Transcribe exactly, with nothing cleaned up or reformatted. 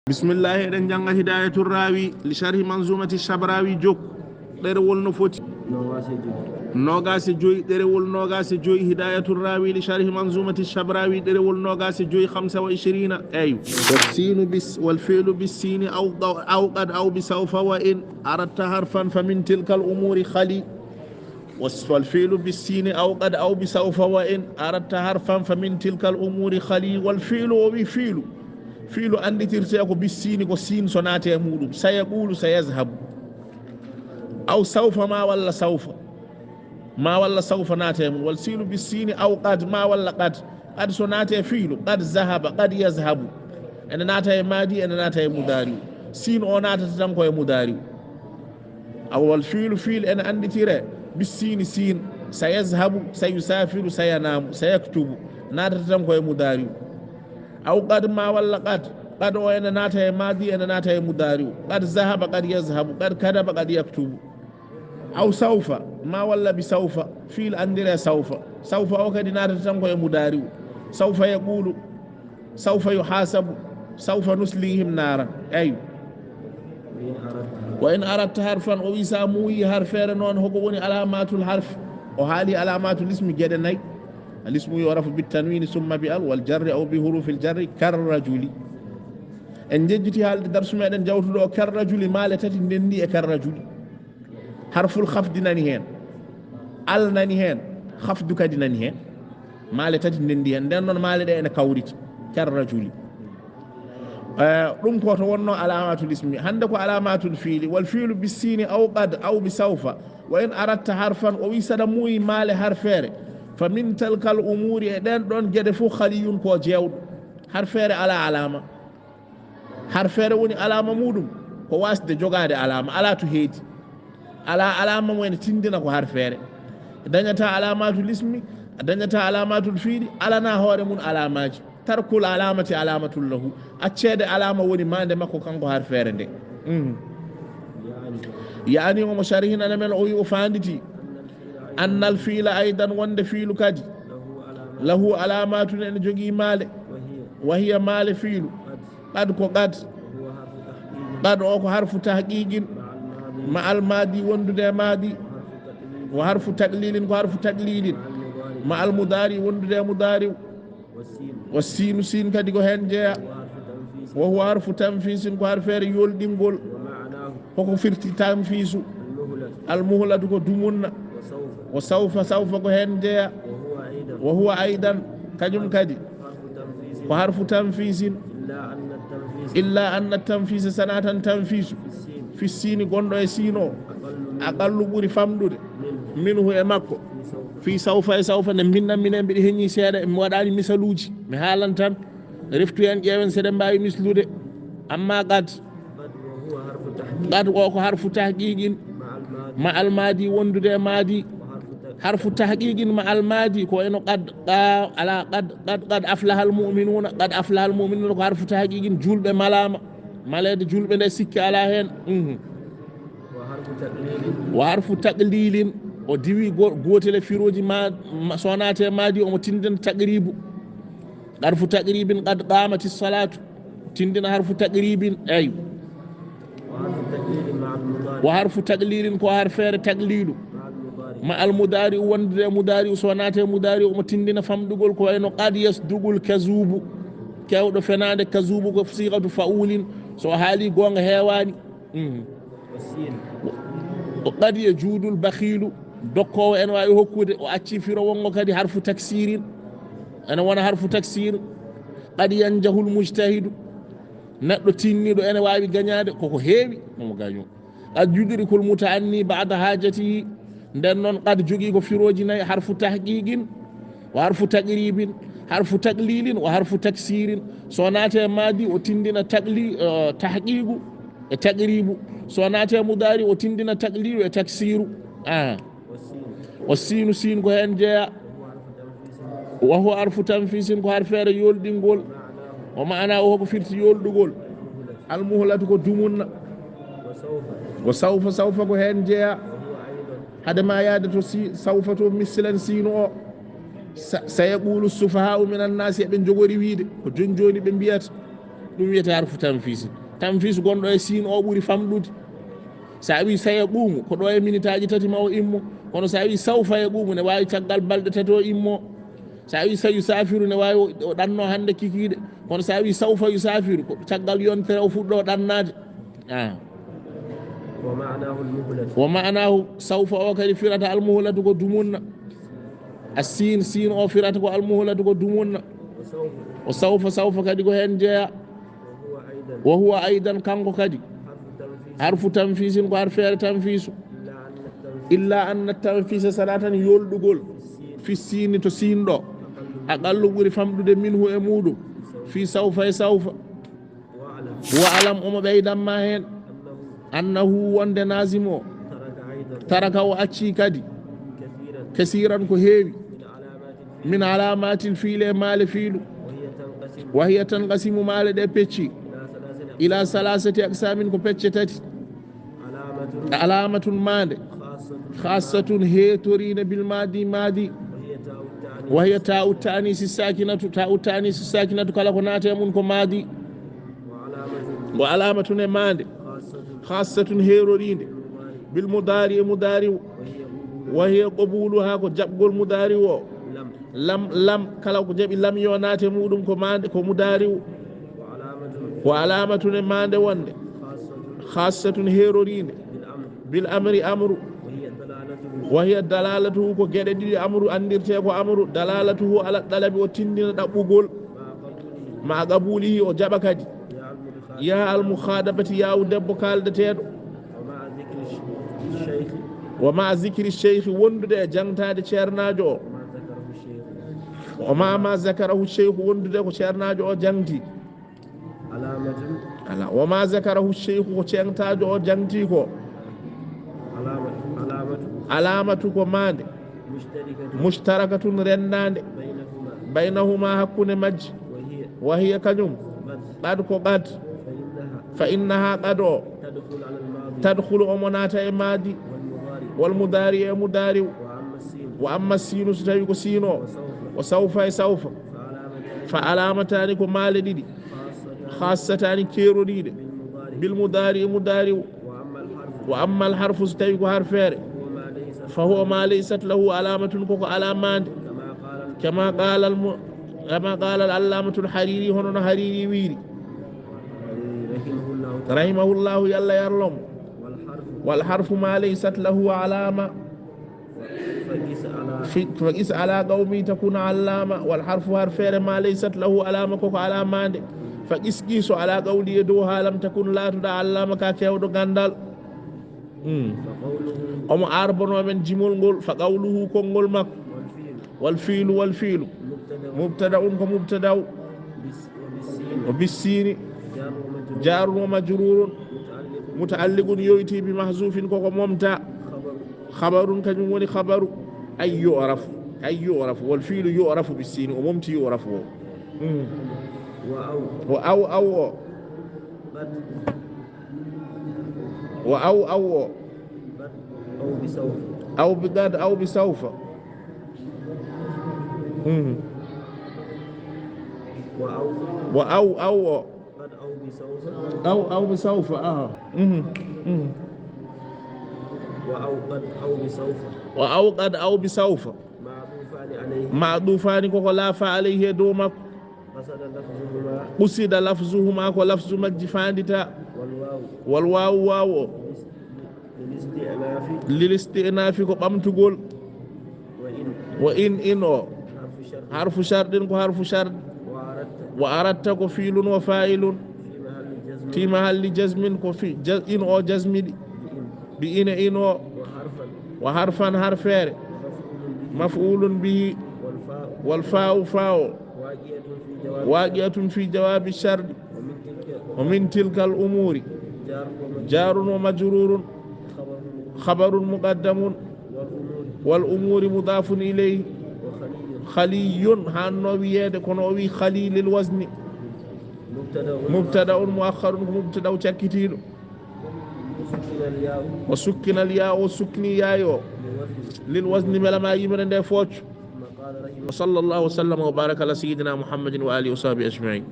Bismillahi, eɗen jannga Hidayatul Rawi li sharhi Manzumati Shabrawi, jok ɗerewol no foti noogaas e joyi. Ɗerewol noogaas e joyi, Hidayatul Rawi li sharhi Manzumati Shabrawi, ɗerewol noogaas e joyi, khamsa wa ishrina. Eyi. Wassinu bis-, wal fi'lu bis sini aw, aw qad aw bi sawfa wa in aradta harfan fa min tilkal umuri khali. Was-, wal fi'lu bis sini aw qad aw bi sawfa wa in aradta harfan fa min tilkal umuri khali. Wal fi'lu, o wi fi'lu. Fi'lu annditirte ko bis sini, ko sin so naate e muɗum. Sayaqulu, sayazhabu. Aw sawfa ma walla sawfa. Ma walla sawfa naate e mum. Wal fi'lu bis sini aw qad ma walla qad. Qad so naate e fi'lu. Qad zahaba, qad yazhabu. Ene naata e madi, ene naata e mudari. Sin o naatata tan ko e mudari. Aw wal fi'lu, fi'lu ene annditire bis sini, sin. Sayazhabu, sayusafiru, sayanamu, sayaktubu. Naatata tan ko e mudari. Aw qad ma walla qad. Qad o ene naata e madi, ene naata e mudari. Qad zahaba, qad yazhabu, qad kadaba, qad yaktubu. Aw sawfa, ma walla bi sawfa, fi'lu anndire sawfa. Sawfa o kadi naatata tan ko e mudari. Sawfa yaqulu, sawfa yuhasabu, sawfa nuslihim naran. Eyi. Wa in aradta harfan, o wi sa muuyi harfeere noon, hoko woni alamatul harf? O haali alamatul ismi geɗe nayi. Al ismu yu'rafu bit tanwini summa bi al wal jarri aw bi hurufil jarri kar rajuli. En jejjiti haalde darsu meɗen jawtuɗo o, kar rajuli, maale tati ndenndi e kar rajuli. Harful khafdi nani heen, al nani heen, khafdu kadi nani heen. Maale tati ndenndi heen, nden noon maale ɗe ene kawriti. Kar rajuli. Eh, ɗum ko to wonno alamatul ismi. Hannde ko alamatul fi'li. Wal fi'lu bis sini aw qad aw bi sawfa. Wa in aradta harfan, o wi saɗa muuyi maale harfeere. Fa min tilkal umuri, e ɗeen ɗoon geɗe fof, khaliyun, ko jeewɗo. Harfeere alaa alama. Harfeere woni alama muɗum ko wasde jogaade alama, alaa to heedi. Alaa alama mo ene tindina ko harfeere. Dañata alamatul ismi, dañata alamatul fi'li, alana hoore mum alamaji. Tarkul alamati alamatul lahu. Acceede alama woni maande makko kanko harfeere nde. Mhm. Yaani omo sharhinana men, o wi o faanditi. Annal fi'la aydan, wonde fi'lu kadi. Lahu alamatun, ene jogii maale. Wa hiya maale fi'lu. Qad ko qad. Qad o ko harfu tahqiqin. Ma al madi wondude e madi. Wa harfu taqlilin ko harfu taqlilin. Ma al mudari wondude e mudari. Wa sinu, sin kadi ko heen jeya. Wa huwa harfu tanfisin ko harfeere yolɗingol. Hoko firti tanfisu? Al muhlatu ko dumunna. Wa sawfa, sawfa ko heen jeya. Wa huwa aydan, kañum kadi ko harfu tanfisin. Illa anna tanfisa, sana tan tanfisu fi sini, gonɗo e sin o, aqallu, ɓuri famɗude, minhu, e makko. Fi sawfa, e sawfa nde mbinnan minen, mbiɗa heñi seeɗa, mi waɗani misaluuji, mi haalan tan. Reftu en, ƴeewen seɗen mbaawi mislude. Amma qad, qad o ko harfu tahqiqin. Ma al madi wondude e madi. Harfu tahqiqin ma al madi ko eno qad, qa-, ala qad, qad, qad aflahal mu'minuna, qad aflahal mu'minuna ko harfu tahqiqin, julɓe malama. Maleede julɓe nde sikke ala heen. Mhm. Wa harfu taqlilin, o diwi go-, gootel e firooji ma, ma, so naate madi, omo tindina taqribu. Harfu taqribin, qad qamati salatu. Tindina harfu taqribin, eyi. Wa harfu taqlilin ko harfeere taqlilu. Ma al mudari wondude e mudari, so naate mudari, omo tindina famɗugol ko wayno qad yasdugul kazubu. Kewɗo fenaande, kazubu ko siqatu fa'ulin. So haali goonga heewani. Mhm. O qad yajudul bakhilu, dokkoowo ene waawi hokkude, o acci firo wongo kadi harfu taksirin. Ene wona harfu taksir. Qad yanjahul mujtahidu, neɗɗo tinniiɗo ene waawi gañaade, koko heewi, omo gaño. Qad yudrikul muta'anni ba'da hajatihi. Nden noon, qad jogii ko firooji nayi, harfu tahqiqin, wa harfu taqribin, harfu taqlilin, wa harfu taksirin. So naate madi, o tindina taqli-, eh, tahqiqu e taqribu. So naate mudari, o tindina taqlilu e taksiru. Ah. O sinu, sin ko heen jeya. Wa huwa harfu tanfisin, ko harfeere yolɗingol. O maana o ko firti yolɗugol. Al muhlatu ko dumunna. Wa sawfa, sawfa ko heen jeya. Hade ma yaade to si, sawfa to, misilan sinu o. Sa-, sayaqulu sufaha'u minan nasi, eɓe jogori wiide, ko jon jooni ɓe mbiyata. Ɗum wiyete harfu tanfisi. Tanfis gonɗo e siin o ɓuri famɗude. So a wii saya ɓuumu, ko ɗo e minitaaji tati ma o immo. Kono so a wii sawfa ya ɓuumu, ne waawi caggal balɗe tati o immo. So a wii sayu saafiru, ne waawi o, o ɗanno hannde kikiiɗe. Kono so a wii sawfa yu saafiru, ko caggal yontere o fuɗɗo ɗannaade. Ah. ومعناه المهلة. Wa ma'anahu, sawfa o kadi firata almuhlatu ko dumunna. A siin, siin o firata ko almuhlatu ko dumunna. وسوف. O sawfa, sawfa kadi ko heen jeyaa. وهو أيضا. Wa huwa aydan, kanko kadi. حرف تنفيس. Harfu tanfisin ko harfeere tanfisu. إلا أن التنفيس. Illa anna tanfisa, sana tan yolɗugol. في السين. Fi siini, to siin ɗo. أقل. Aqallu, ɓuri famɗude, minhu, e muuɗum. في سوف. Fi sawfa e sawfa. واعلم. Wa alam, omo ɓeydan ma heen. أنه. Annahu, wonde naazim o. ترك أيضا. Taraka, o accii kadi. كثيرا. Kasiiran, ko heewi. من علامات الفيل. Min alaamatil fiili, e maale fiilu. وهي تنقسم. Wa hiya tanqasimu, maale ɗe pecci. إلى ثلاثة. Ila salaasati aqsaamin, ko pecce tati. علامة. Alaamatun, maande. خاصة. Khaassatun, heetoriinde, bil maadi, maadi. وهي تاء التأنيث. Wa hiya taa'u ta'anisi saakinatu, taa'u ta'anisi saakinatu kala ko naati e mum ko maadi. وعلامة. Wa alaamatun, e maande. خاصة. Khaassatun, heeroriinde. بالمضارع. Bil mudaari, e mudaari. وهي قبول. Wa hiya qabuluha, ko jaɓgol mudaari o. لم. Lam, lam, kala ko jaɓi lam yo naate muɗum ko maande, ko mudaari o. وعلامة. Wa alaamatun, e maande wonde. خاصة. Khaassatun, heeroriinde. بالأمر. Bil amri, amru. وهي دلالته. Wa hiya dalalatuhu, ko geɗe ɗiɗi amru anndirtee ko amru. Dalalatuhu ala talabi, o tindina ɗaɓɓugol. مع قبوله. Ma qabulihi, o jaɓa kadi. يا المتخاطب. Ya al mukhadabati, ya o debbo kaaldeteeɗo. ومع ذكر الشيخ. Wa ma zikri sheikh, wondude e jangtaade ceernaajo o. وما ذكره الشيخ. Wa ma ma zakarahu sheikh, wondude ko ceernaajo o jangti. علامة. Ala, wa ma zakarahu sheikh, ko ceentaajo o jangti ko. علامة. علامة. Alaamatu ko maande. مشتركة. Mushtarakatun, renndaande. بينهما. Baynahuma, hakkunde majji. وهي. Wa hiya, kañum. قد. Qad, ko qad. فإنها. Fa innaha qad o. تدخل على الماضي. Tadkhulu, omo naata e maadi. والمضارع. Wal mudaari, e mudaari. وأما السين. Wa amma siinu, so tawi ko siino. وسوف. Wa sawfa, e sawfa. فعلامتان. Fa alaamataani, ko maale ɗiɗi. خاصتان. Khaassataani, keeroriiɗe. بالمضارع. Bil mudaari, e mudaari. وأما الحرف. Wa amma al harfu, so tawi ko harfeere. فهو ما ليست. Fa huwa ma laysat lahu alaamatun, koko alaa maande. كما قال. Kama qaala al mu-, kama qaala al allaamatul Hariiri, hono no Hariiri wiiri. رحمه الله تعالى. Rahimahullahu, Yalla yarlamo. والحرف. Wal harfu ma laysat lahu alaama. فقس على. Fi-, faqis ala qawmi takun allaama. Wal harfu, harfeere, ma laysat lahu alaama, koko alaa maande. Faqis, qiiso, ala qawli, e dow haalam, takun, laatoɗaa, allaama, ka keewɗo ganndal. Hmm. فقوله. Omo arbonoo men jimol ngol, fa qawluhu, konngol makko. والفعل. Wal fiilu, wal fiilu. مبتدأ. Mubtada'un, ko mubtada'u. بس-، وبالسين. O bissiini. جار ومجرور. Jaarun wa majruurun. متعلق. Muta'alliqun, yowitii, bi mahzuufin, koko momta. خبر. Khabarun, kañum woni khabaru. Ay yu'rafu. Ay yu'rafu. Wal fiilu yu'rafu bissiini. O momti yu'rafu o. Hmm. وأو. Wa aw, aw o. قد. Wa aw, aw o. قد أو بسوف. Aw bi qad, aw bi sawfa. Mhm. وأو. Wa aw, aw o. قد أو بسوف. Aw, aw bi sawfa, aha. Mhm, mhm. وأو قد أو بسوف. Wa aw qad aw bi sawfa. معطوفان عليه. Ma'duufaani, koko laafa, alayhi, e dow makko. قصد لفظهما. Qusida lafzuhuma, ko lafzu majji faanditaa. والواو. Wal waawu, waawu o. للاستئناف. Lil isti'naafi, ko ɓamtugol. وإن. Wa in, in o. حرف شرط. Harfu sharɗin, ko harfu sharɗi. وأردت. Wa aradta, ko fiilun wa faa'ilun. في محل جزم. Fi mahalli jazmin, ko fi ja-, in o jazmiɗi. بإن. Bi in e in o. وحرفا. Wa harfan, harfeere. مفعول به. Maf'ulun bihi. والفاء. Wal faa'u, faa o. واقعة في جواب. Waqi'atun fi jawaabi sharɗi. ومن تلك. Wa min tilkal umuuri. جار ومجرور. Jaarun wa majruurun. خبر. Khabarun muqaddamun. والأمور. Wal umuuri mudaafun ilayhi. وخلي. Khaliyun, haanno wiyeede, kono o wi khali lil wazni. مبتدأ. Mubtada'un mu'akhkharun, ko mubtada'u cakkitiiɗo. وسكن الياء. Wa sukkinal yaa, o sukni yaa o. للوزن. Lil wazni, mbela ma yimre nde fooc. ثم قال رحمه. Wa sallallahu wa sallam wa baraka ala sayyidina Muhammadin wa alihi wa sahbihi ajma'in.